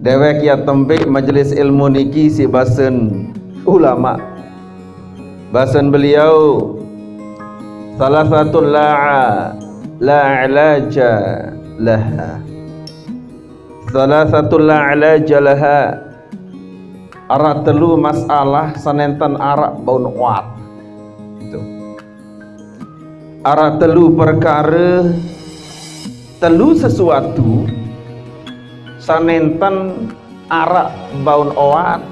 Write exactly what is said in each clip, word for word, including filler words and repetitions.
Dewek ya tembik majelis ilmu niki si basen ulama. Basen beliau, salah satu la la ilaja laha. Salah satu la ilaja laha. Arak telu masalah sanenten arak baun oat. Itu. Arak telu perkara, telu sesuatu sanenten arak baun oat,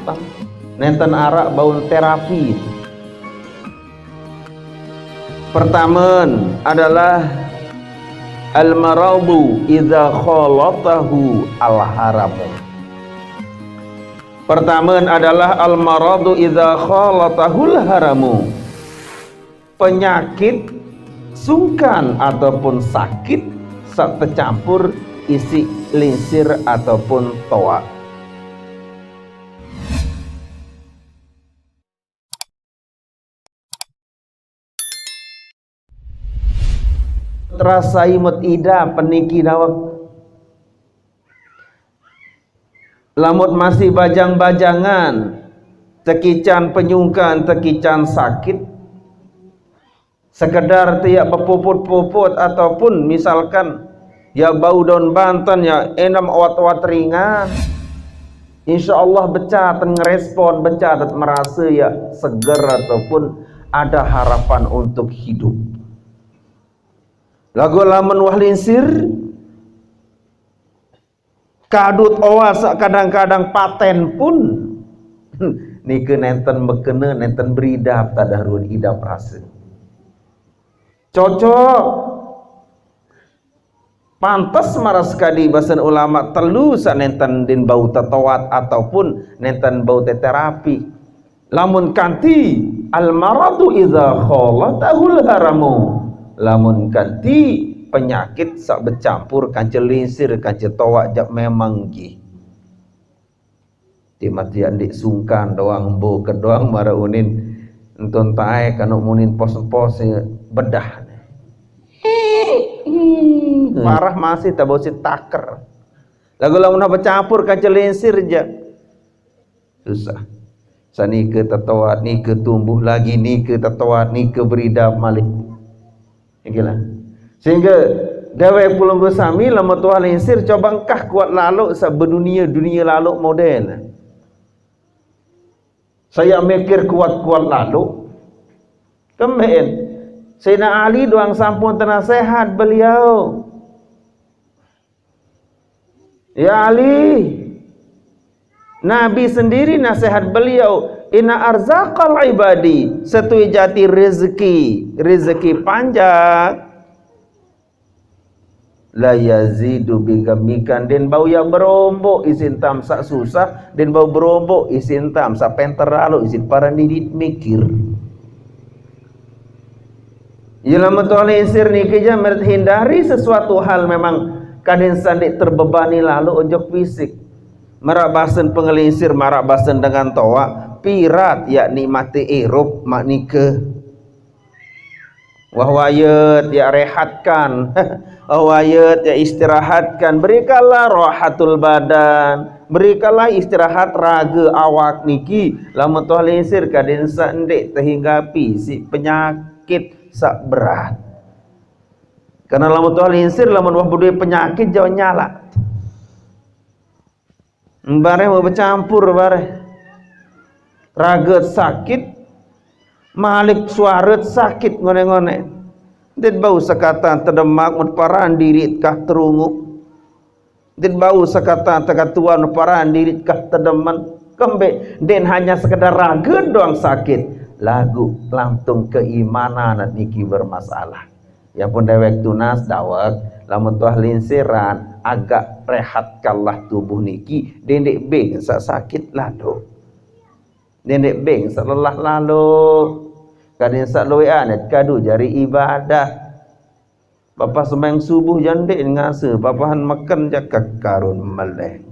nenten arak baun terapi. Pertama adalah al-maradu idza khalatahu al-haramu. Pertama adalah al-maradu idza khalatahul haramu. Penyakit sungkan ataupun sakit sak tercampur isi linsir ataupun toa. Terasai mut ida peniki dawek. Lamut masih bajang-bajangan, tekican penyungkan, tekican sakit, sekedar tiak bepuput-puput ataupun misalkan ya bau daun banten ya enam oat-oat ringan, insya Allah becat ngerespon, becat merasa ya seger ataupun ada harapan untuk hidup. Lagu lamun wah linsir, kadut oas kadang-kadang paten pun nike nenten bekena, nenten beridap, tadah ruan idap rasa. Cocok. Pantes maras kadi basen ulama telu sak nenten din bau tetoat ataupun nenten bau teterapi. Lamun kanti al-maradu idza khalatahul haramu. Lamun kanti penyakit sak becampur kanca linsir, kanca toak jak memang gih. Ti mati andik sungkan doang, embo ke doang mara unin. Entun tae kanu munin pos-pos bedah. Parah masih tabau si taker. Lagu lamun apa campur kanca linsir ja. Susah. Sanike tetoat, nike tumbuh lagi, nike tetoat, nike beridap malik. Ikilah. Sehingga dewek pulunggu sami lamun tuah linsir coba engkah kuat lalu sa bedunia, dunia lalu model. Saya mikir kuat-kuat lalu. Kemben. Sayyidina Ali doang sampun tenasehat beliau. Ya Ali, Nabi sendiri nasihat beliau, inna arzaqal ibadi, setui jati rezeki, rezeki panjang, la yazidu bigamikan, den bau ya berombok isin tam sak susah, den bau berombok isin tam sak penter lalu isin para nidit mikir. Yela metu linsir niki ja merit hindari sesuatu hal memang kadin sandik terbebani lalu ojok fisik. Marak basen pengelinsir, marak basen dengan toa, pirat yakni mati irup mak nike. Wah wayet ya rehatkan. Wah wayet ya istirahatkan. Berikanlah rohatul badan. Berikanlah istirahat raga awak niki. Lamun tuah linsir kadin sandik tehinggapi si penyakit sak berat. Karena lamun tuah linsir, lamun wah bedue penyakit jauh nyala. Bareh mau bercampur bareh. Raget sakit, malik suaret sakit ngone-ngone. Dit bau sekatan tedemak mut paran dirit kah terungu. Dit bau sekatan tegatuan paran dirit kah tedemen. Kembe, den hanya sekedar raget doang sakit. Lagu lantung keimanan niki bermasalah. Ya pun dewek tunas dawek, lamun tuah linsiran, agak rehatkanlah tubuh niki, dendek beng sak sakit lalu. Dendek beng sak lelah lalu. Kadin sak luwe anet kadu jari ibadah. Bapa sembahyang subuh jandek ngase, bapahan meken jaka karun meleh.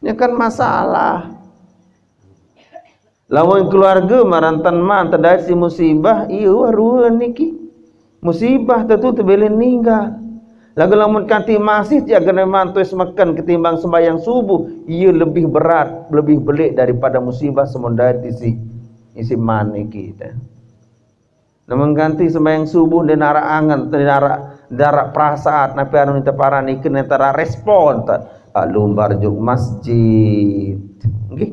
Ini kan masalah. Lamun keluarga marantan man tedait si musibah, iya wah rua niki. Musibah tentu tebelin ninggal. Lagu lamun kanti masih tiap gene mantu semeken ketimbang sembahyang subuh, ia lebih berat, lebih belik daripada musibah semundai isi isi mani kita. Namun ganti sembahyang subuh dia narak angen, dia narak, narak perasaan, napi anu minta paran ikin, narak respon, tak lumbar juk masjid. Nggih.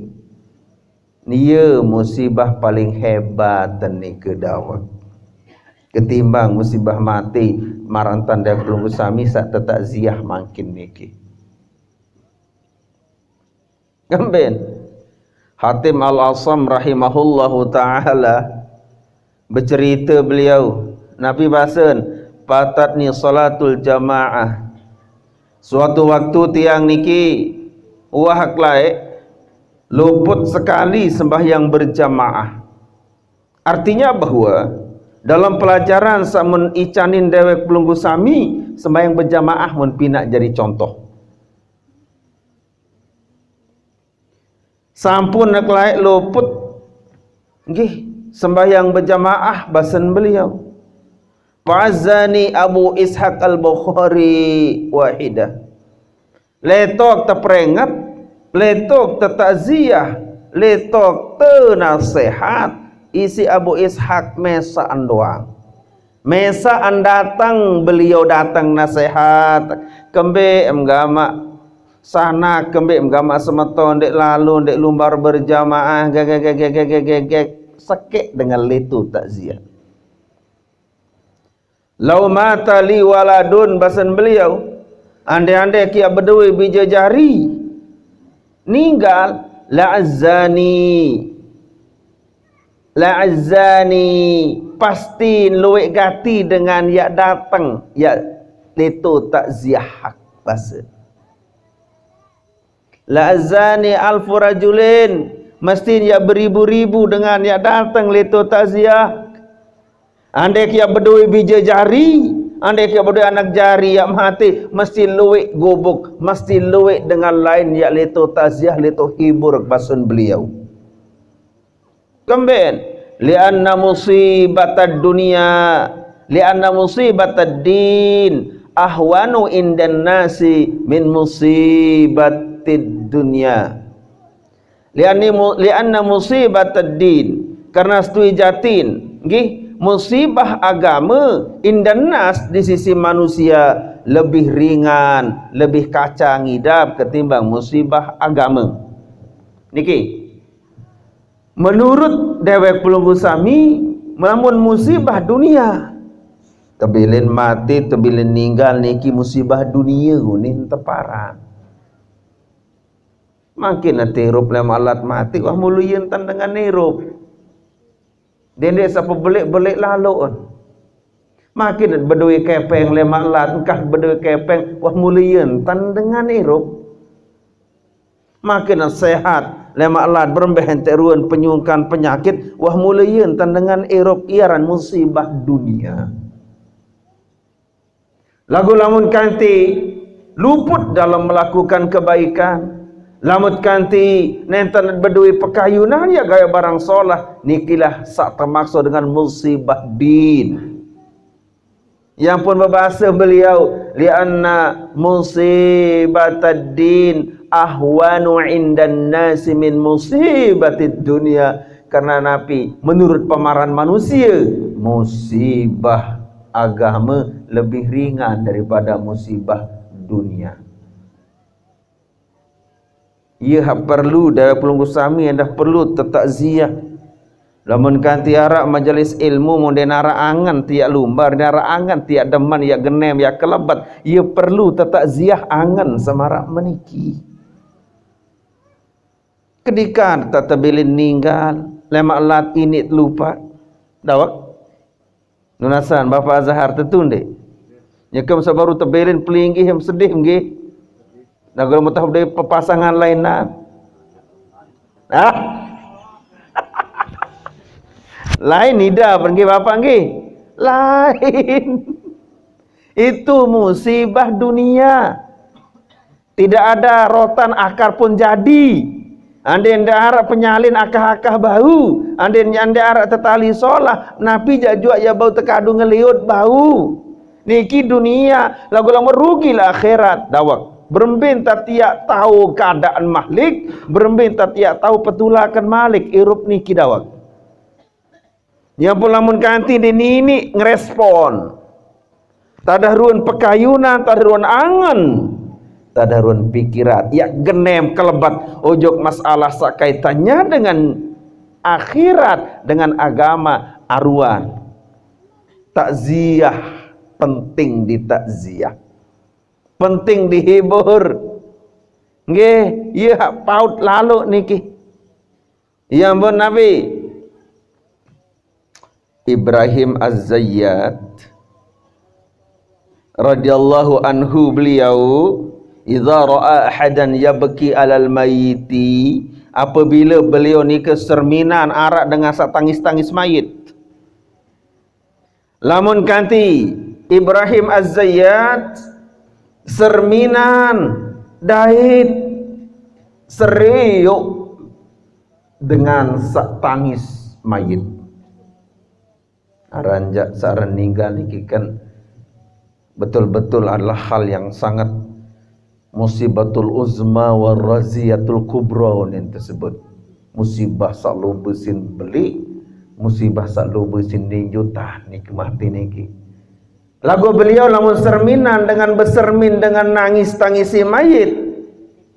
Nia musibah paling hebat dan nika dawek. Ketimbang musibah mati, marantan dek pelunggu sami sak tetak ziah mangkin niki. Kemben. Hatim Al-Asam rahimahullahu ta'ala bercerita beliau, Nabi basen, patatni salatul jamaah. Suatu waktu tiang niki wah kelai luput sekali sembahyang berjamaah. Artinya bahwa dalam pelajaran samun icanin dewek pelunggu sami, sembahyang berjamaah mun pinak jadi contoh. Sampun nak laik luput, nggih, sembahyang berjamaah basen beliau. Fa'azzani Abu Ishaq Al-Bukhari wahidah. Letok teperingat, letok tetakziah, letok tenasehat, isi Abu Ishaq mesaan doang. Mesaan datang, beliau datang nasehat. Kembe em gamak sana, kembe em gamak semeton, dek lalu, dek lumbar berjamaah, gek, gek, gek, gek, gek, gek, gek. Sekek dengan leto takziah. Lau mata li waladun, basen beliau, ande-ande kia bedui bija jari, ninggal, la azani. La azani, pasti luwek gati dengan yak dateng, yak leto takziah hak basa. La azani alfu rajulin, mesti yak beribu-ribu dengan yak dateng leto takziah. Andai kia bedui bija jari, andai kia bedui anak jari yak mati, mesti luwek gubuk, mesti luwek dengan lain yak leto takziah, leto hibur, basen beliau. Kemben, li'anna musibatad dunya, li'anna musibatad din ahwanu indan nasi min musibatid dunya. Li'anni mu-, li'anna musibatad din, karena setui jatin, nggih, musibah agama indan nas di sisi manusia lebih ringan, lebih kacang idap ketimbang musibah agama. Niki, menurut dewek pelunggu sami, melamun musibah dunia, tebilin mati, tebilin ninggal niki musibah dunia unin teparan. Makin ati irup lema alat mati, wah muluyen tan dengan irup. Dende sapa belik-belik laluun. Makin bedui kepeng lema alat, engkah bedui kepeng, wah muluyen tan dengan irup. Makin sehat, lema alat berembeh ente ruan penyungkan penyakit, wah muluyen tan dengan irup, iaran musibah dunia. Lagu lamun kanti luput dalam melakukan kebaikan, lamun kanti nenten bedui pekayunan ya gaya barang solah, nikilah sak termaksud dengan musibah din. Yang pun berbahasa beliau, li'anna musibatad din ahwanu indan nasi min musibatid dunia. Karena napi, menurut pemaran manusia, musibah agama lebih ringan daripada musibah dunia. Ia hak perlu daya pelunggu sami, anda perlu tetakziah. Lamun kanti arak majelis ilmu, mun den arak angen tiak lumbar, den arak angen tiak demen, yak genem, yak kelebat, ia perlu tetakziah angen semarak meniki. Kedikan tak tebilin ninggal, lemak lat ini lupa. Dawak. Nunasan Bapak Azhar tetunde. Nyekem sabaru tebelin pelinggih yang sedih nggih. Nah, kalau mau tahu dari pepasangan lain nah. Ah. Lain ida nggih Bapak nggih. Lain. Itu musibah dunia. Tidak ada rotan akar pun jadi. Andai ndak arak penyalin akah-akah bau, andai ndak arak tetali solah, napi jak juak ya bau tekadu ngeliut bau. Niki dunia, lagu-lagu rugi lah akhirat, dawek. Berembe enta tiak tau keadaan mahlik, berembe enta tiak tau petulaken malik, irup niki dawek. Nyapun lamun kanti di nini ngerespon. Tadah ruen pekayunan, tadah ruen angen, tadah ruen pikiran. Yak genem kelebet ojok masalah saq kaitannya dengan akhirat, dengan agama, aruan. Takziah, penting di takziah. Penting dihibur. Nggih, iya hak paut lalu niki. Iya ampun Nabi. Ibrahim Az-Zayyat radhiyallahu anhu, beliau, "Idza ra'a ahadan yabki alal mayyiti," apabila beliau nika serminan arak dengan saq tangis-tangis mayit. Lamun kanti Ibrahim Az-Zayyat serminan dait seriuk dengan saq tangis mayit. Aran jaq saq aran ninggal niki kan betul-betul adalah hal yang sangat musibatul uzma wa raziyatul kubra nin tersebut. Musibah saq lobe sin beli, musibah saq lobe sin ninjutan niki mati niki. Lagu beliau lamun serminan dengan besermin dengan nangis-tangisi mayit.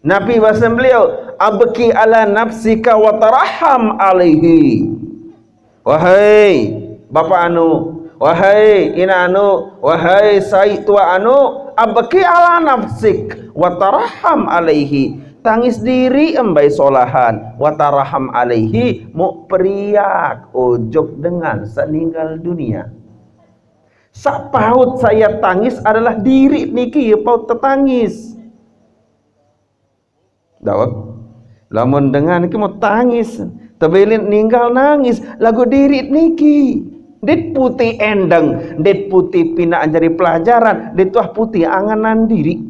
Nabi bahasa beliau, "Abki ala nafsika wa taraham alaihi." Wahai Bapak anu, wahai Ina anu, wahai Said Tua anu, abki ala nafsik, wa taraham alaihi. Tangis diri embai solahan, wa taraham alaihi, muk periak ojok dengan saq ninggal dunia. Saq paut saya tangis adalah diri niki ya paut tetangis. Dawek. Lamun dengan niki mau tangis, tebilin ninggal nangis, lagu diri niki. Dit putih endeng, dit putih pinaq jari pelajaran, dit tuah putih angenan diri.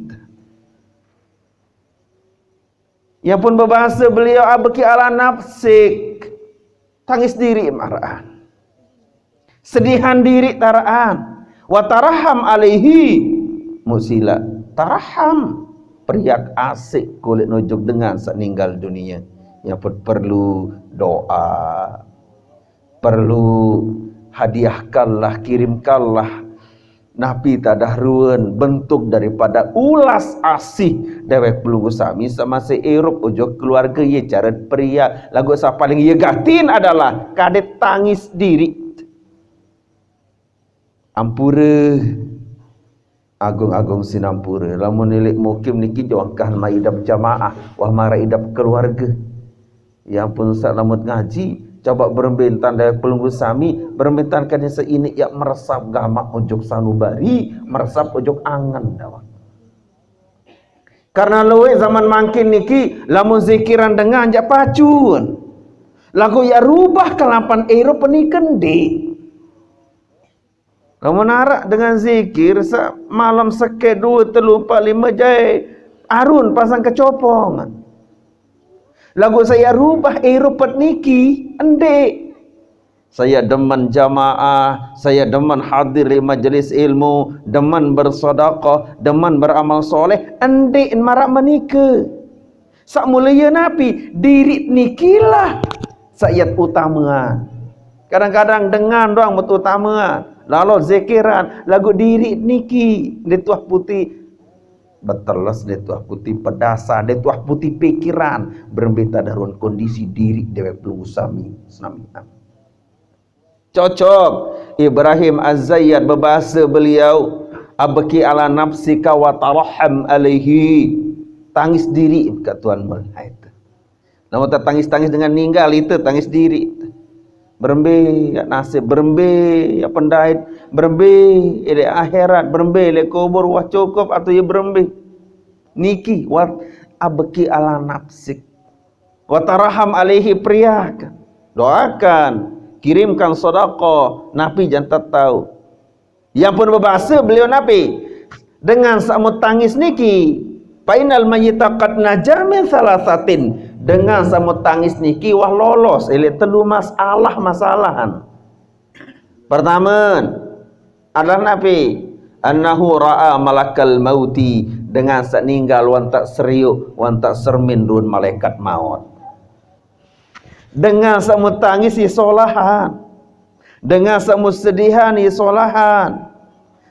Ya pun bebahasa beliau abki ala nafsik. Tangis diri maraan. Sedihan diri taraan. Wa taraham alaihi. Musila taraham. Periak asik kulit nujuk dengan saq ninggal dunia. Ya pun perlu doa. Perlu hadiahkanlah, kirimkanlah. Napi tadah ruen bentuk daripada ulas asih dewek pelungguh sami saq masih irup ojok keluarge ye care periak. Laguq saq paling ye gatin adalah kade tangis diri. Ampure. Agung-agung sinampure. Lamun ileq mukim niki jauh angkahan mai idap jamaah, wah maraq idap keluarge. Ya ampun, saq lamun ngaji, coba berembe entan dewek pelungguh sami, berembe entan kade saq iniq yaq meresap gamaq ojok sanubari, meresap ojok angen dawek. Karena lueq zaman mangkin niki, lamun zikiran dengan jaq pacun. Laguq yaq rubah kelapan irup nike ndeq. Lamun araq dengan zikir saq malem sekeq, due, telu, empat, lime jae arun pasang kecopongan. Laguq saq yaq rubah irup pet niki ndeq. Saya demen jamaah, saya demen hadir di majelis ilmu, demen bersedekah, demen beramal soleh, ndeq maraq menike. Saq mulie napi? Diriq nikilah saq yat utamean. Kadang-kadang dengan doang mut utamean, lalo zikiran, laguq diriq niki ndeq tuah putih beteles, ndeq tuah putih pedasar, ndeq tuah putih pikiran. Berembe tadah ruen kondisi diriq dewek pelungguh sami senamian. Cocok. Ibrahim Az-Zayyat bebase beliau, "Abki ala nafsika wa taraham alaihi." Tangis diri ke Tuhan melihat. Lamun tetangis-tangis dengan ninggal, itu tangis diri. Berembe ya nasib, berembe ya pendait, berembe ya akhirat, berembe ya kubur, wah cukup atau ya berembe. Niki wat abki ala nafsik. Wa taraham alaihi, periak. Doakan, kirimkan sedekah, napi jantan tau. Yang pun bebase beliau napi? Dengan saq mut tangis niki, fa innal mayyita qad naja min salasatin. Dengan saq mut tangis niki wah lolos ileq telu masalah-masalahan. Pertame, adalah napi? Annahu ra'a malakal mauti, dengan saq ninggal wantaq serioq, wantaq sermin ruen malaikat maut. Dengan saq mut tangis ie solahan. Dengan saq mut sedihan ie solahan.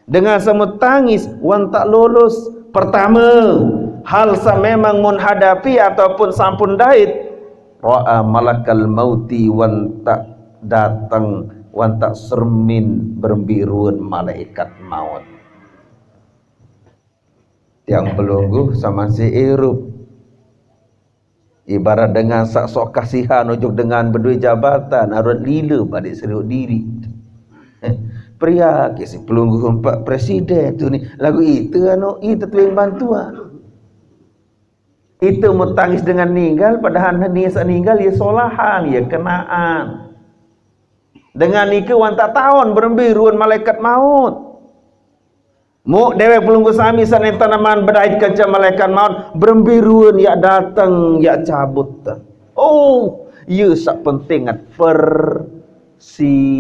Dengan saq mut tangis wantaq lulus. Pertame, hal saq memang mun hadapi ataupun sampun dait, ra'a malakal mauti, wantaq dateng, wantaq sermin berembe ruen malaikat maut. Tiang pelungguh saq masih irup. Ibarat dengan saq sok kasihan ojok dengan bedoe jabatan, arut lile balik serioq diriq. Periak isiq pelungguh empeq presiden tu ni, laguq ite anu, ite tueng bantuan. Ite mut tangis dengan ninggal, padahal ni saq ninggal ie solahan, ie kenaan. Dengan nike wantaq taon berembe ruen malaikat maut. Muq dewek pelungguh sami saq nenten aman bedait kance malaikat maut, berembe ruen yaq dateng, yaq cabut. Oh, ie saq penting ngat persiapan.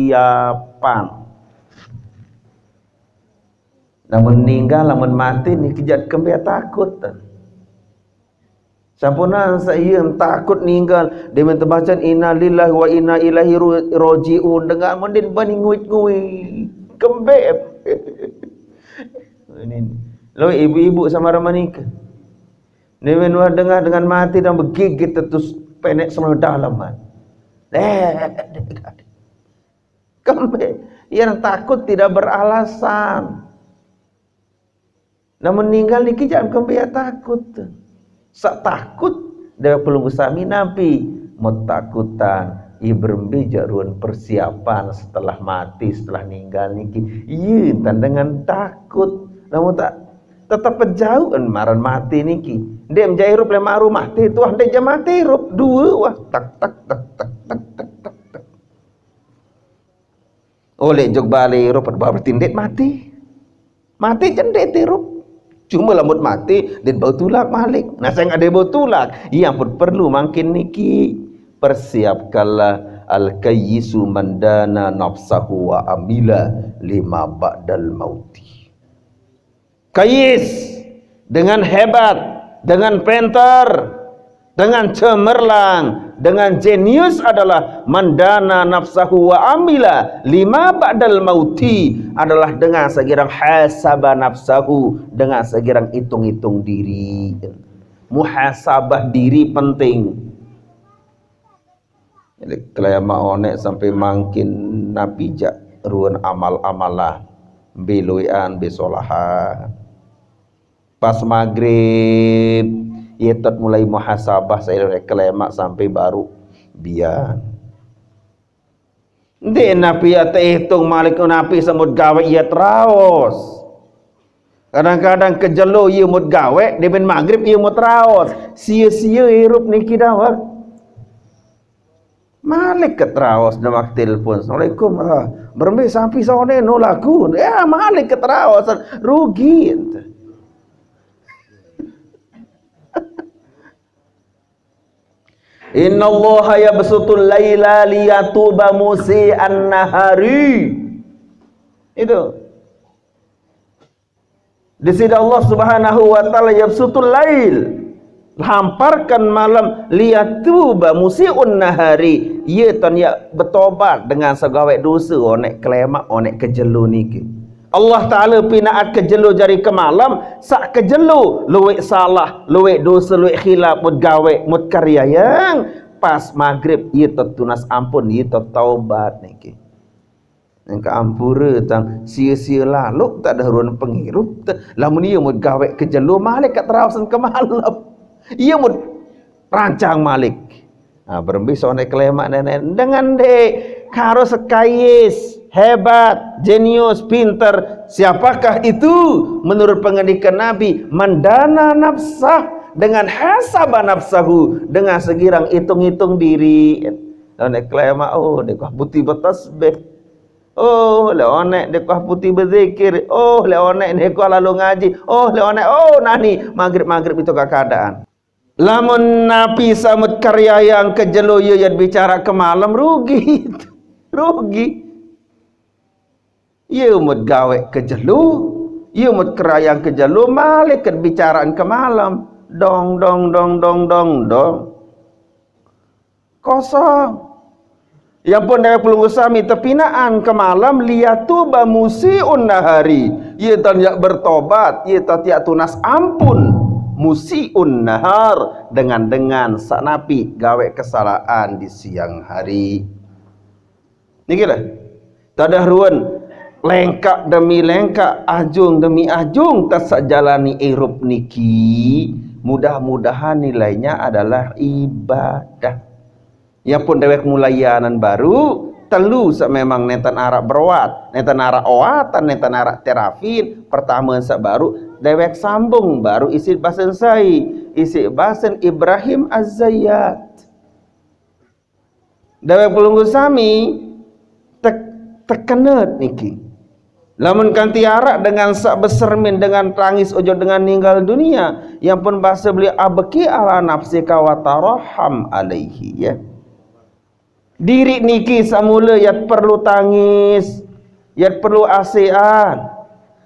Lamun ninggal, lamun mate niki jaq kembeq takut. Sampunan saq ie takut ninggal, demen tebacan innalillahi wa inna ilaihi ru-, raji'un, dengan mendin bani nguit-nguit. Kembeq. Ini. Lo ibu-ibu sama remanika. Demen wah dengah dengan mate dan begigit tetus peneq seno daleman. Eh, kembeq. Yang takut tidak beralasan. Lamun ninggal niki jaq kembeq takut. Saq takut dewek pelungguh sami napi? Mut takutan. Ie berembe jaq ruen persiapan setelah mati, setelah ninggal niki. Ie entan dengan takut. Lamun tak tetep pejauqen maran mati niki. Ndeq jaq irup leman aru mati, tuah ndeq jaq mati irup. Due wah, tak, tak, tak. Oleq jok bale irup, berarti ndeq mati. Mati jaq ndeq irup. Cume lamun mati, ndeq bau tulak malik. Nah, seng ade bau tulak. Yang pun perlu mangkin niki. Persiapkanlah al-kayyisu man dana nafsahu wa amila lima ba'dal mauti. Kayis, dengan hebat, dengan penter, dengan cemerlang, dengan jenius adalah man dana nafsahu wa amila lima ba'dal mauti, adalah dengan segirang hasaba nafsahu, dengan segirang itung-itung diri. Muhasabah diri penting. Jadi, kelemaq oneq sampai mangkin napi jaq ruen amal-amalah, mbe lueqan, mbe solahan. Pas magrib, ie tot mulai muhasabah seiring kelemaq sampai baruq bian. Ndeq napi ie teitung malik napi saq mut gaweq ie teraos. Kadang-kadang kejelo ie mut gaweq, demen magrib ie mut raos. Sie-sie irup niki dawek. Malik ket raos, demak telepon. "Assalamualaikum." "Ah, berembe sampi sone no lagu?" Ya, malik ket raos, rugi ente. "Innallaha yabsutul laila liyatuba musi'an nahari." Itu. Di sini Allah Subhanahu wa Ta'ala yabsutul lail, lamparkan malam, liyatuba musi'un nahari, ie ton yaq betobat dengan segaweq dose oneq kelemaq, oneq kejelo niki. Allah Ta'ala pinaat kejelo jari kemalem, saq kejelo lueq salah, lueq dose, lueq khilaf, mut gaweq, mut karyayang, pas magrib ie tetunas ampun, ie tetobat niki. Engka ampure tang sie-sie laloq taq derun pengirup te. Lamun ie mut gaweq kejelo malik kat raosen kemalem. Ie mut rancang malik. Nah, berembe soneq kelemaq neneq dengan ndeq harus kayis, hebat, jenius, pinter. Siapakah itu? Menurut pengendikan Nabi, "Man dana nafsah," dengan hasaba nafsahu, dengan segirang itung-itung diri. Soneq kelemaq, oh, ndeq kuah putih betasbih. Oh, leq oneq ndeq kuah putih bezikir. Oh, leq oneq ndeq kuah lalo ngaji. Oh, leq oneq, oh, nani magrib-magrib itu keadaan. Lamun napi saq mut karyayang kejelo ie yat bicara kemalem, rugi. Rugi. Ie mut gaweq kejelo, Iya mut kerayang ke jelo, malaikat bicaraan ke malam. Dong, dong, dong, dong, dong, dong. Kosong. Yang pun dewek pelungguh sami tepinaan ke malam, liyatuba musiun nahari. Iya tan yak bertobat, iya tan yak tunas ampun. Musiun nahar, dengan-dengan sanapi gawe kesalahan di siang hari. Niki lah. Tadah ruan, lengkak demi lengkak, ajung demi ajung, tasak jalani irup niki. Mudah-mudahan nilainya adalah ibadah. Ya pun dewek mulai yanan baru, telu sak memang nenten arak beroat, nenten arak oatan, nenten arak terapin. Pertama sak baru, dewek sambung baru isi basen sai, isi basen Ibrahim Az-Zayyat. Dewek pelungguh sami tek-, tekenet niki. Lamun kanti arak dengan sak besermin, dengan tangis ojo dengan ninggal dunia, yang pun bahasa beliau abki ala nafsika wa taraham alaihi, ya. Diri niki samula yat perlu tangis, yat perlu asian.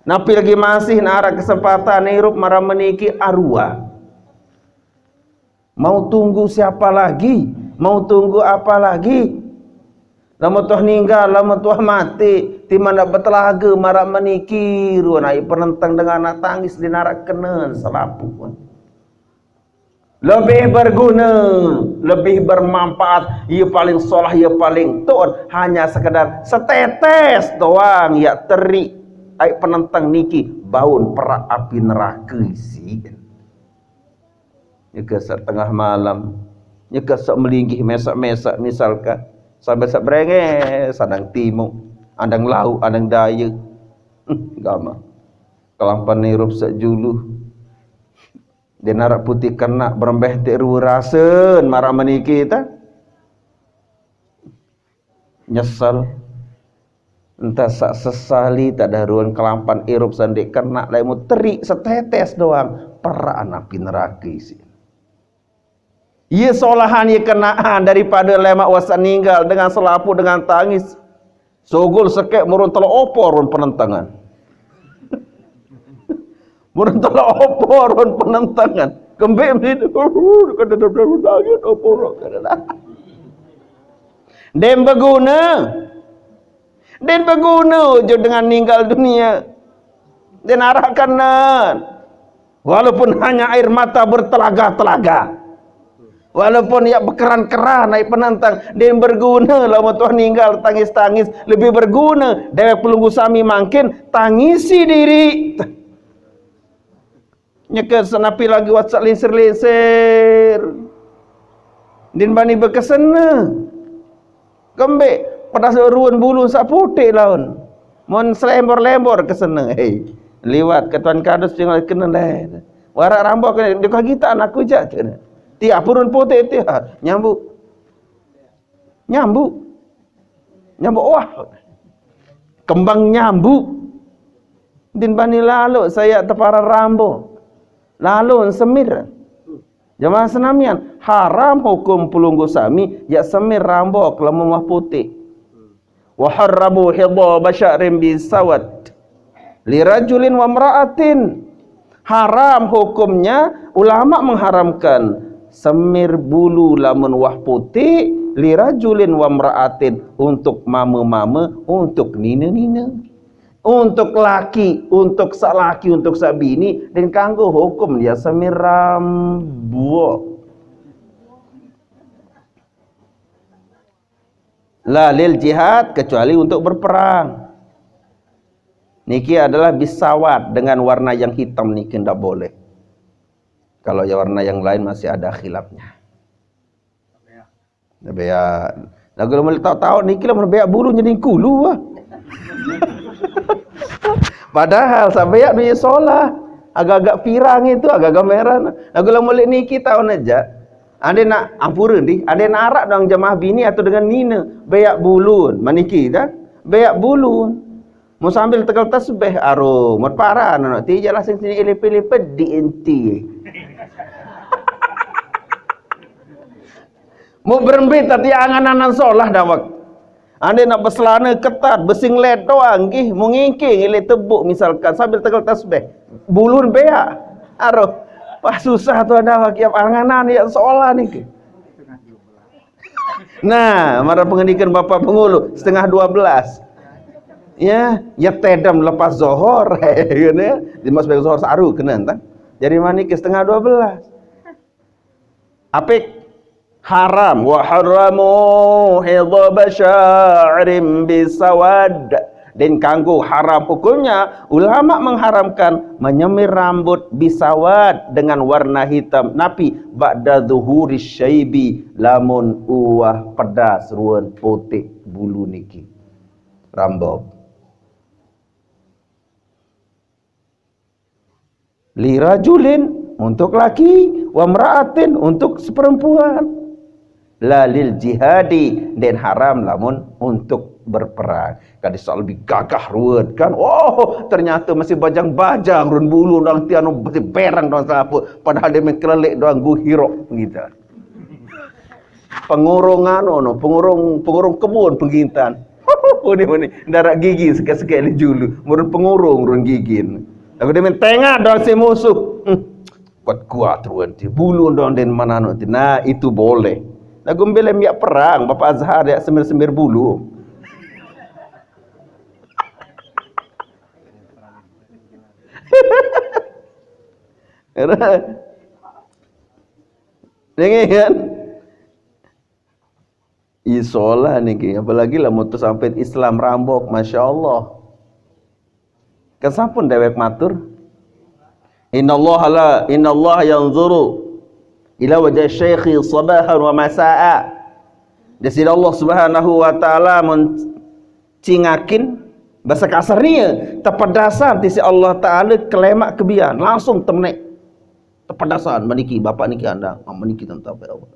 Napi lagi masih narak kesempatan irup maraq meniki arua. Mau tunggu siapa lagi? Mau tunggu apa lagi? Lamun tuah ninggal, lamun tuah mati, timaq ndak betelaga maraq meniki, ruan ai penenteng dengan anak tangis di narak kenen selapuq. Lebih berguna, lebih bermanfaat, ia paling solah, ia paling tuun, hanya sekedar setetes doang, ya teri ai penenteng niki baun perak api neraka isi. Nyeke sak tengah malam, nyeke sak melinggih mesak-mesak misalkan, sambil sak berenge, sadang timuk, andang lauk, andang daya. Hmm, gama. Kelampan irup sak julu. Di narak putih kena berembeh tik rua rasen, maraq meniki ta. Nyesel. Entah sak sesali tak daruan kelampan irup sandik kena lemu terik setetes doang. Perak anak api neraka isi. Iya solahan iya kenaan daripada lemaq wasak ninggal dengan selapuq dengan tangis. Sugul sekek murun telok opor run penentengan. Murun telok opor run penentengan. Kembik mesti kada ada nangis opor kada. Dem beguna. Den beguna ujuk dengan ninggal dunia. Den arahkanan. Walaupun hanya air mata bertelaga-telaga. Walaupun ya bekeran-keran naik penentang, den berguna lamun tuah ninggal tangis-tangis, lebih berguna dewek pelungguh sami mangkin tangisi diri. Nyeke senapi lagi wasak linsir-linsir. Din bani bekesene. Kembik pedas ruan bulu sak putik laun. Mon selembor-lembor kesene. Hei, liwat ke tuan kadus tinggal kena leh. Warak rambok kena dikah gita anak kujak kena. Tiap purun putik tiap nyambuk. Nyambuk. Nyambuk wah. Kembang nyambuk. Din bani lalu saya tepara rambo. Lalu semir. Jamaah senamian, haram hukum pelungguh sami ya semir rambo kelamun wah putik. Wa harramu hidha basyarin bisawad. Lirajulin wa mra'atin. Haram hukumnya, ulama mengharamkan semir bulu lamun wah putik, lirajulin wa mra'atin, untuk mama-mama, untuk nina-nina. Untuk laki, untuk sak laki, untuk sak bini, dan kanggo hukum dia semir rambo. La lil jihad, kecuali untuk berperang. Niki adalah bisawad dengan warna yang hitam niki ndak boleh. Kalau ya warna yang lain masih ada khilafnya. Beak. Lagu lamun tahu-tahu niki lamun beak bulu jadi kulu ah. Padahal sampai ya duit solah agak-agak pirang itu, agak-agak merah. Lagu lamun niki tahu aja. Ande nak ampura di, ande nak arak dengan jemaah bini atau dengan nina, beak bulun, maniki dah, beak bulun. Mau sambil tegal tasbih, aru, mau parah, anak ti jelas sini ilip-ilip di inti. Mau berembe tadi angan-angan solah dawak. Ande nak beselana ketat, besinglet doang, gih, mau ngingking, ilik tebuk misalkan, sambil tegel tasbih. Bulun beak. Aduh, wah susah tu ada kiap anganan ya seolah ni ke. Nah, marah pengendikan Bapak Pengulu, setengah dua belas. Ya, ya tedem lepas zohor. Gitu ya. Di mas zohor saru kena entah. Jadi mani ke setengah dua belas. Apik haram, wa haramu hidhaba sya'rin bisawad. Dan kanggo haram hukumnya, ulama mengharamkan menyemir rambut bisawad, dengan warna hitam. Napi? Ba'da zuhuri syaibi, lamun uwah pedas ruan putih bulu niki. Rambut. Lirajulin, untuk laki, wa mra'atin, untuk seperempuan. Lalil jihadi, dan haram lamun untuk berperang. Kadi soal lebih gagah ruwet kan. Oh, ternyata masih bajang-bajang run bulu dong tianu masih berang dong sapu. Padahal dia mengkelelik dong guhirok gitu. Pengurung anu no, pengurung pengurung kebun penggintan. Ini ini darah gigi sekat-sekat di julu. Murun pengurung run gigin. Aku dia main tengah dong si musuh. Hmm. Kuat-kuat ruan ti bulu dong den mananu ti. Nah, itu boleh. Lagu mbelem ya perang, Bapak Azhar ya semir-semir bulu. Ini kan? Isolah niki, apalagi lah mutus sampai Islam rambok, masya Allah. Kan sampun dewek matur. Innallaha la, innallaha yanzuru ila wajah syekhi sabahan wa masa'a. Di sini Allah Subhanahu wa taala mencingakin bahasa kasarnya tepedasan ti si Allah taala kelemak kebian langsung temenek tepedasan meniki bapak niki anda meniki tentang Allah.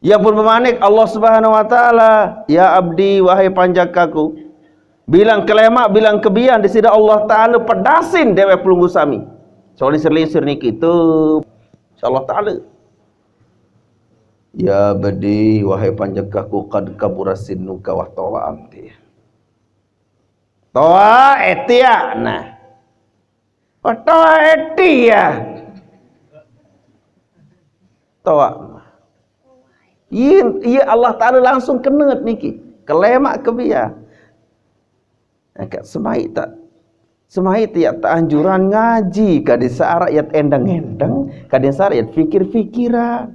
Ia pun memanik Allah Subhanahu wa taala, "Ya abdi, wahai panjakaku, bilang kelemak, bilang kebian di sida Allah taala pedasin dewek pelunggu sami." Soal linsir-linsir niki tu insyaallah taala. "Ya abdi, wahai panjakaku, kad kabura sinnuka wa toa amti." Toa etia nah. Wah, toa etia. Toa. Iya, iya Allah Ta'ala langsung kena niki. Kelemak ke biar. Nah, semai tak semai tiap tak anjuran ngaji, kadin searak yat endang-endang, kadin searak yat fikir-fikiran.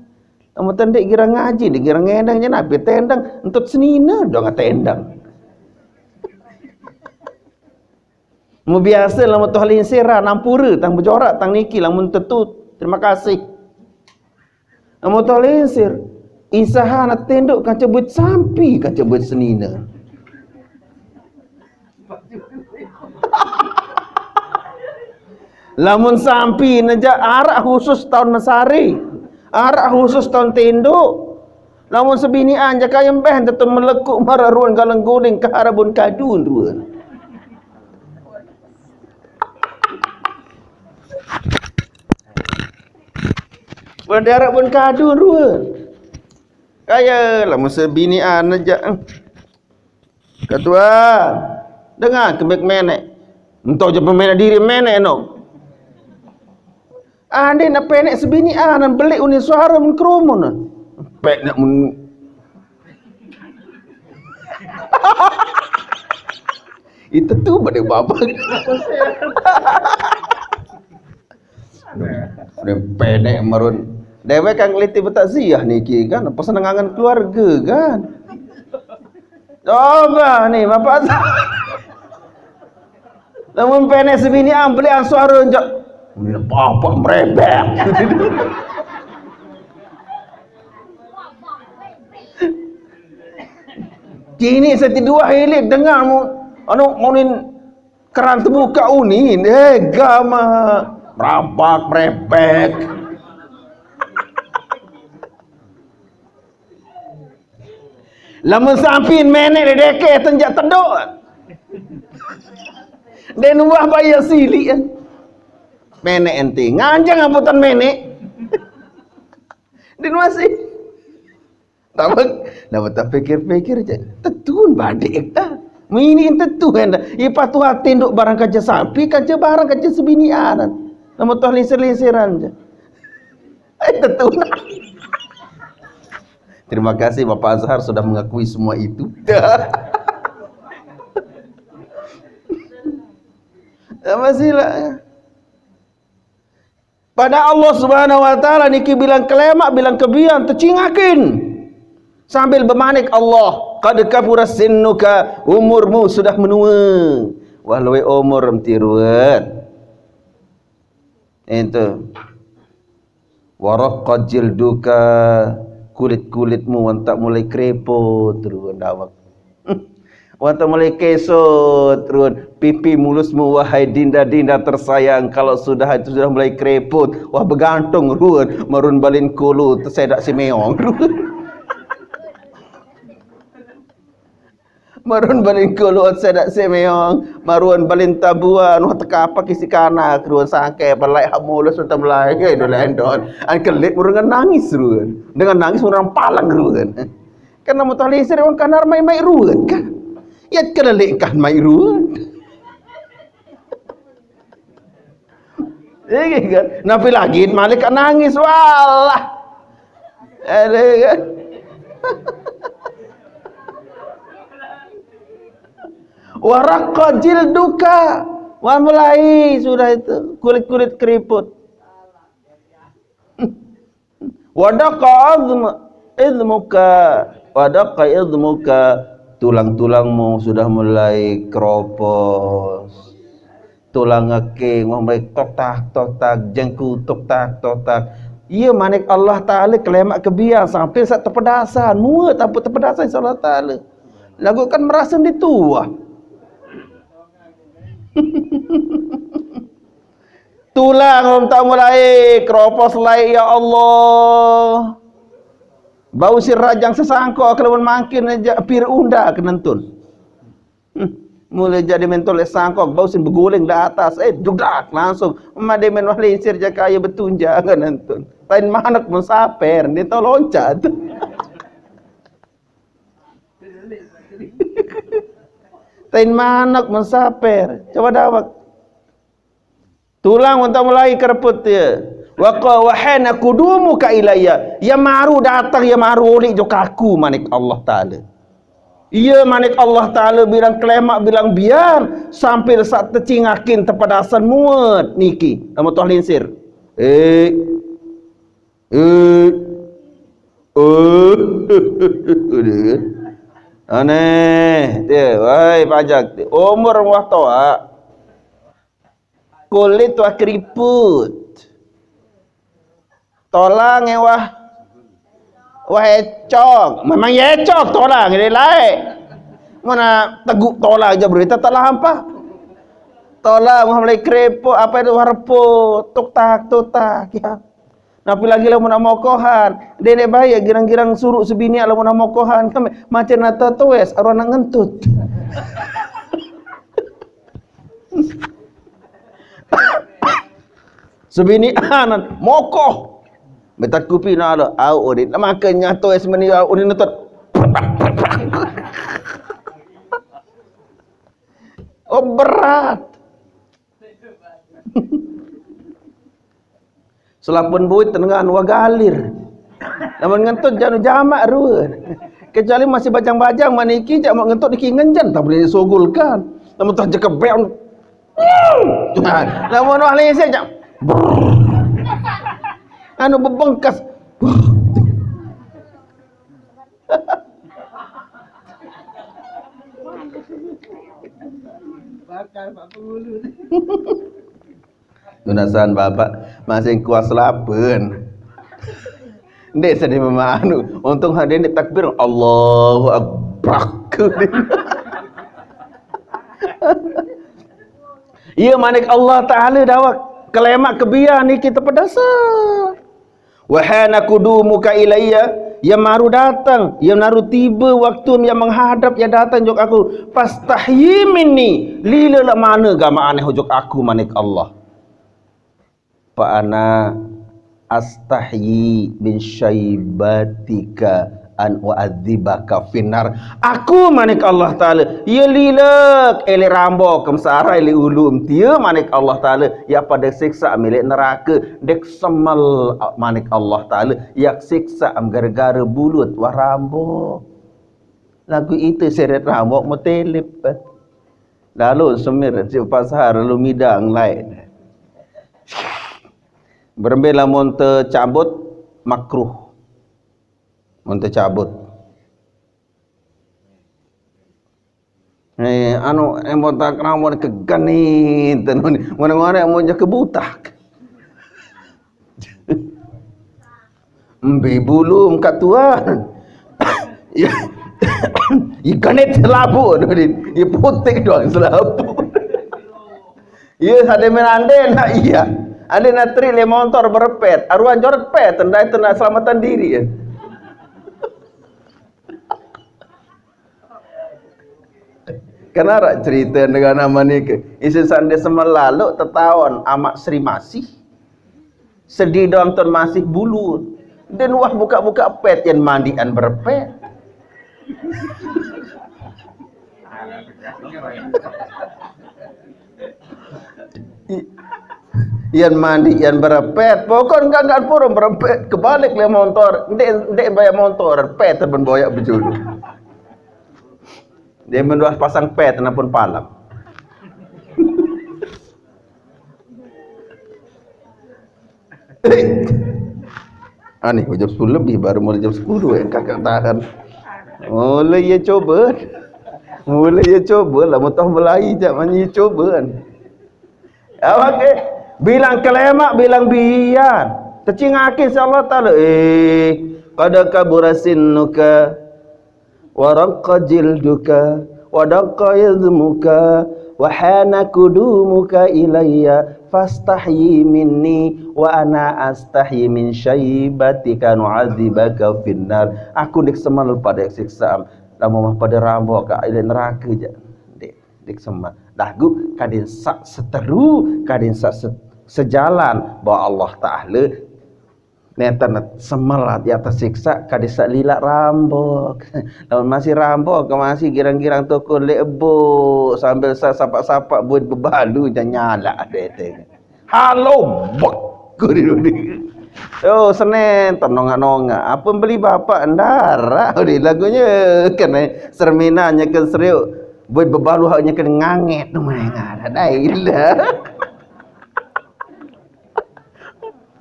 Namun tendik gira ngaji, di gira ngendang je nabi tendang, entut senina dong tendang. Mu biasa lamun tuh linsir nampura tang bejorak tang niki lamun tetut. Terima kasih. Lamun tuh linsir isaha na tenduk kan cebut sampi kan cebut senina. Lamun sampi neja arak khusus tahun mesari, arak khusus tahun tenduk. Lamun sebinian jaka yang beh tetep melekuk mararuan galeng guling keharabun kadun ruan. Berdarah pun kadun ruan. Kaya lamun sebinian aja. Ketua, dengar kembik menek. Entau je pemenek diri menek no. Ande nak penek sebini anan belik uni suara mengkerumun. Pek nak mun. Itu tu pada babak. Udah penek marun. Dewek kan ngeliti betakziah niki kan, pesenengangan keluarga kan. Coba nih, Bapak. Lamun penek sebini am beli ansuara njak. Ini bapak merebek. Kini seti dua hilit dengar mu anu munin keran terbuka unin eh gama merabak merepek. Lamun sampin menek dedeke tenjak teduk. Den wah bayar silik kan. Menek enti nganjang amputan menek. Den masih. Tapi, nama tak pikir-pikir je. Tetun badik dah. Mini tetun dah. Ipah tu hati nduk barang kaca sapi, kaca barang kaca sebinian. Nama tu linsir-linsiran je. Eh, tetun. Terima kasih Bapak Azhar sudah mengakui semua itu. Masihlah. Pada Allah Subhanahu wa taala niki bilang kelemak, bilang kebian, tecingakin. Sambil bemanik Allah, "Qad kabura sinnuka, umurmu sudah menua." Wah, luwe umur mtirun. Itu. "Wa raqqa jilduka, kulit-kulitmu wan tak mulai krepot ruan dawak." Wan tak mulai kesot ruan, pipi mulusmu, wahai dinda-dinda tersayang, kalau sudah itu sudah mulai krepot, wah, begantung ruan, marun balin kolo tersedak si meong. Marun balin kolo sedak semeong, marun balin tabuan, wah, tekapak isi kanak ruan, sangke balai hamulus utam lai, eh, dolendon. An kelit marun nangis ruan. Dengan nangis marun palang ruan. Karena mutalisir orang kanar mai-mai ruan kan. Ya kelelik kan mai ruan. Iya kan? Napi lagi malik kan nangis, walah. Ada kan? Wa raqqa jilduka. Wah, mulai sudah itu kulit-kulit keriput. Wa daqqa azm-, izmuka. Wa daqqa izmuka. Tulang-tulangmu sudah mulai keropos. Tulang ngekeng, wah, mulai totak, totak, jengku, totak, totak. Iya, manik Allah Ta'ala kelemak kebian sampai sak tepedasan. Muat apa tepedasan, insya Allah Ta'ala. Lagu kan merasa di tua. Tulang, orang tak mulai keropos lai, ya Allah. Bau si rajang sesangko kelawan mangkin aja pir unda kenentun. Hmm. Mulai jadi mentol sangkok, bau sin beguling di atas, eh, dudak langsung. Made men wah linsir jaka ayo betunjangan nentun. Tain manak mensaper, dia tau loncat. Tain manak mensaper. Coba dawak. Tulang untuk mulai kereput ya. Wa qa-, wa hana qudumuka ilayya. Ya maru datang, ya maru ulik jo kaku, manik Allah Ta'ala. Iya, manik Allah Ta'ala bilang kelemak, bilang biar, sampai saat tecingakin tepedasan muat niki. Nama tuah linsir. Eh. Eh. Eh. Aneh. Dia, wahai pajak. Umur wah toa. Kulit wah keriput. Tolang wah, wah ecok. Memang ya ecok tolang, dia lain. Mana teguk tolang aja berita telah hampa. Tolang wah mulai keriput, apa itu, wah reput, tuk tak, tuk tak, ya. Napi lagi lamun amokohan. Dene bae ya girang-girang suruk sebini lamun amokohan. Kami macam nata tuwes, arwana ngentut. Sebini anan mokoh. Betak kupi nalo, au udin. Makanya tuwes meni au udin nentut. Oh, berat. Selapun buit dengan wagalir. Lamun ngentut janu jamak ruan. Kecuali masih bajang-bajang maniki jak mau ngentut iki ngenjen tak boleh disugulkan. Lamun tah jekebek. Lamun wah lese jak. Anu bebengkas. Bakar Pak Pengulu. Tunasan Bapak masih kuas lapen. Ndek sedih memanu. Untung hadir di takbir Allahu Akbar. Iya, manik Allah Ta'ala dawak kelemak kebian niki tepedasa. Wahana qudumuka ilayya, ya maru datang, ya maru tiba waktu yang menghadap, ya datang jok aku. Fastahyi minni, lila lah mana gama aneh jok aku, manik Allah. Fa ana astahyi min syaibatika an u'adzibaka finnar. Aku, manik Allah Ta'ala, ya lilek, ele rambok, kemsara, ele ulu, mtia, manik Allah Ta'ala, ya pada siksa milik neraka, dek semel, manik Allah Ta'ala, ya siksa am gara-gara bulut, wah rambok. Lagu itu seret rambok mutelip. Lalu semir, si pasar, lalu midang, lain. Berembe lamun tecabut, makruh. Mun tecabut. Eh, anu, embon tak ramun keganit, anu ni. Mana-mana mau jaga butak. Embe bulu mengkat tuan. Ya. Ya ganit selabu, anu ni. Ya putik doang selabu. Iya, ada menande, nah iya. Ada natri le motor berepet, aruan jorot pet, tendai tendai selamatan diri ya. Kenara cerita dengan nama ni ke? Isi sande semelalu tetaon amak Sri Masih. Sedih dong ton masih bulu. Dan wah buka-buka pet yang mandian berpet. I- Yan mandi, yan berepet. Pokok enggak enggak purun berepet. Kebalik le motor. Ndek ndek bayar motor. Pet ben boyak bejulu. Dia menduah pasang pet, nampun palam. Ani, jam sepuluh lebih, baru mulai jam sepuluh ya, kakak tahan. Mulai ya coba. Mulai ya coba, lah mau tahu mulai, jangan ya coba. Apa ke? Bilang kelemak, bilang bian. Kecingake si Allah Ta'ala. Eh, qad kabura sinnuka, wa raqqa jilduka, wa daqqa izmuka, wa hana qudumuka ilayya, fastahyi minni, wa ana astahyi min syaibatika, nu'adzibaka finnar. Aku dik semal pada siksaan. Lamun mah pada rambok ka ile neraka ja. Dik, dik semal. Dah gu kadin sak seteru, kadin sak se- sejalan bahwa Allah Ta'ala nenten semelat ya tersiksa kadin sak lilak rambok. Lamun masih rambok, masih girang-girang toko lebo sambil sa- sapak-sapak buat bebalu ja nyala deh teh. Halo bek. Ku di dudi. Oh, Senin, ternonga-nonga. Apa beli bapak ndara? Di lagunya kena serminanya ke seriuk. Buat bebalu haknya kena nganget tu main ada dah ilah.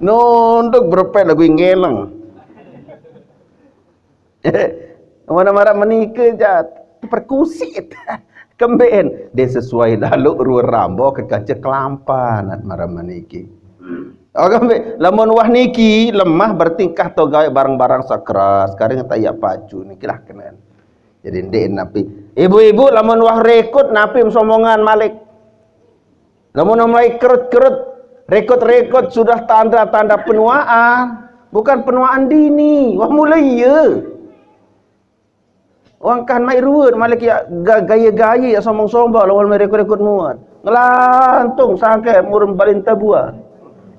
Nunduk berepet lagu ngeleng. Mana marah menikah jat perkusit. Kemben dia sesuai lalu ruang rambo ke kaca kelampan marah meniki. Oh, kembe lamun wah niki lemah bertingkah to gawe barang-barang sekeras, kadang tak ya pacu niki lah kenen. Jadi ndek napi. Ibu-ibu lamun wah rekut napi somongan malik. Lamun mulai kerut-kerut, rekut-rekut sudah tanda-tanda penuaan, bukan penuaan dini. Wah mulai ya. Wangkan mai ruwet malik ya ga- gaya-gaya ya sombong-sombong lawan mai rekut-rekut muat. Ngelantung sangke murun balin tabuan.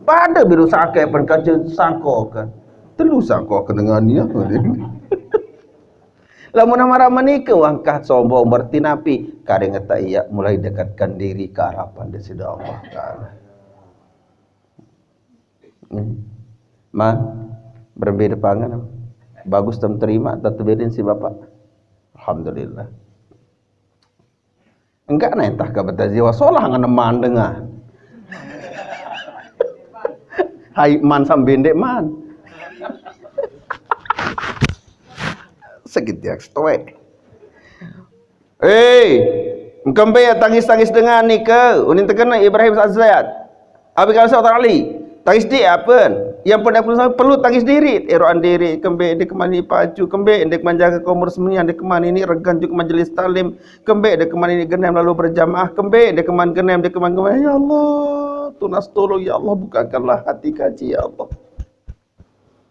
Pada biru sangke pen kaca sangkokan. Telu sangkokan dengan dia. Lamun marah menikah wangkah sombong berarti napi? Kadang kata iya mulai dekatkan diri ke harapan di sida Allah Ta'ala. Hmm. Man, berbeda pangan. Bagus tem terima, tetap berin si bapak. Alhamdulillah. Enggak na entah ka bata jiwa solah ngan man dengah. Hai man sambendek man. Sakit dia stoe. Eh, engkembe ya tangis-tangis dengan nika. Unin terkena Ibrahim Azayat. Abi kalau saya Ali, tangis di apa? Yang pun aku perlu tangis diri, eroan diri, kembe di kemani pacu, kembe di manjaga kaum muslimin di kemani ini regan juga majelis taklim, kembe di kemani ini genem lalu berjamaah, kembe di kemani genem di kemani genem. Ya Allah, tunas tolong ya Allah, bukakanlah hati kaji ya Allah.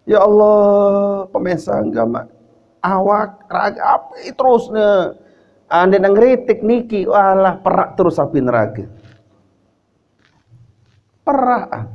Ya Allah, pemesa agama awak raga api terus ne. Ande nang ngeritik niki, walah perak terus api neraka. Perak ah.